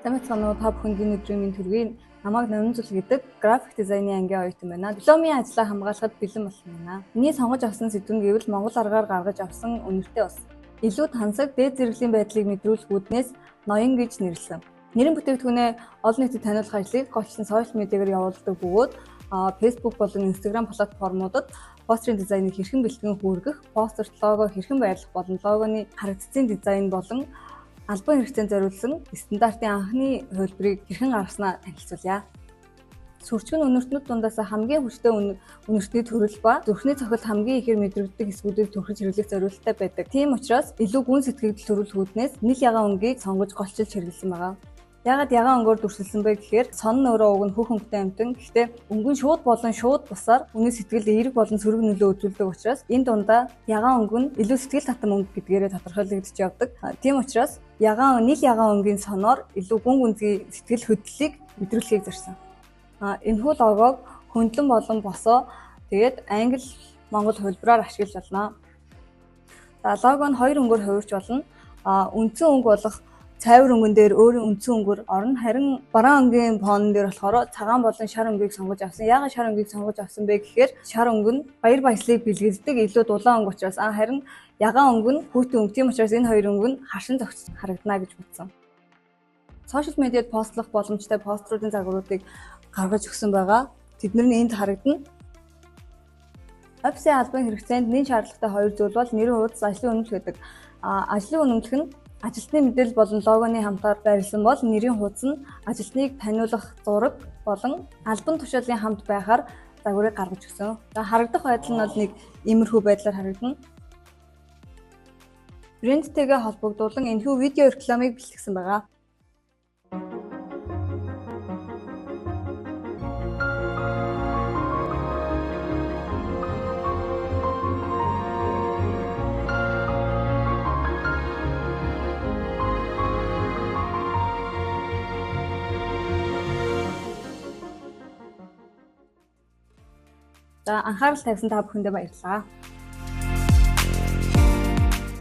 Сайн байцгаана уу, та бүхэнд энэ өдрийн мэнд хүргэе. Намайг Номинзул гэдэг график дизайны ангийн оюутан байна. Дипломын ажлаа хамгаалахад бэлэн болсон байна. Миний сонгож авсан сэдэв нь гэвэл Монгол аргаар гаргаж авсан үнэртэй ус. Илүү тансаг дээд зэрэглэлийн байдлыг мэдрүүлэх үүднээс ноён гэж нэрлэсэн. Нэрийн бүтээгдэхүүнээ олон нийтэд таниулах ажлыг голчлон сошиал медиагаар явуулдаг бөгөөд Facebook болон Instagram платформудад постерын дизайныг хэрхэн бэлтгэн хүүргэх, постерт лого хэрхэн байрлах болон логоны харагдцын дизайн болон албан хэрэгцээнд зориулсан стандартын анхны хувилбарыг хэрхэн гаргаснаа танилцуулъя. Сүрчг нь үнэртнүүд дундаас хамгийн хүчтэй үнэртний төрөл ба зүрхний цохилт хамгийн ихээр мэдрэгддэг хэсгүүдийг түрхэж хэрэглэх зориулттай байдаг. Тийм учраас илүү гүн сэтгэгдэл төрүүлэх үүднээс нил ягаан өнгийг сонгож голчилж хэрэглэсэн байгаа. Яагаад ягаан өнгөөр дүрсэлсэн бэ гэхээр сон нь өөрөө уг нь хөх өнгөтэй амьтан. Гэхдээ өнгө нь шууд болон шууд бусаар хүний сэтгэлд эерэг болон сөрөг нөлөө үзүүлдэг учраас энэ дундаа ягаан өнгө нь илүү сэтгэл татам өнгө гэдгээрээ тодорхойлогдож явдаг. Тийм учраас ягаан нил ягаан өнгийн соноор илүү гүн гүнзгий сэтгэл хөдлөлийг мэдрүүлэхийг зорьсон. Энэхүү логог хөндлөн болон босоо тэгээд англи монгол хувилбараар ашиглаж болно. За лого нь хоёр өнгөөр хувирч болно. Үндсэн өнгө болох цайвар өнгөн дээр өөрийн үндсэн өнгөөр орно. Харин бараан өнгийн фон дээр болохоор цагаан болон шар өнгийг сонгож авсан. Яагаад шар өнгийг сонгож авсан бэ гэхээр шар өнгө нь баяр баясгалыг бэлгэлдэг илүү дулаан өнгө учраас, харин ягаан өнгө нь хүйтэн өнгө. Тийм учраас энэ хоёр өнгө нь харшин зогсож харагдана гэж бодсон. Сошиал медиад постлох боломжтой постеруудын загваруудыг гаргаж өгсөн байгаа. Тэд нар нь энд харагдана. Офисын албан хэрэгцээнд нэн шаардлагатай хоёр зүйл бол нэрийн хуудас, ажлын үнэмлэх гэдэг. Ажлын үнэмлэх нь ажилтны мэдээлэл болон логоны хамтаар байрлсан бол нэрийн хуудас нь ажилтныг таниулах зураг болон албан тушаалын хамт байхаар загварыг гаргаж өгсөн. За харагдах байдал нь бол нэг иймэрхүү байдлаар харагдана. Брендтэйгээ холбогдуулан энэхүү видео рекламыг бэлтгэсэн байгаа. За анхаарал тавьсан та бүхэндээ баярлалаа.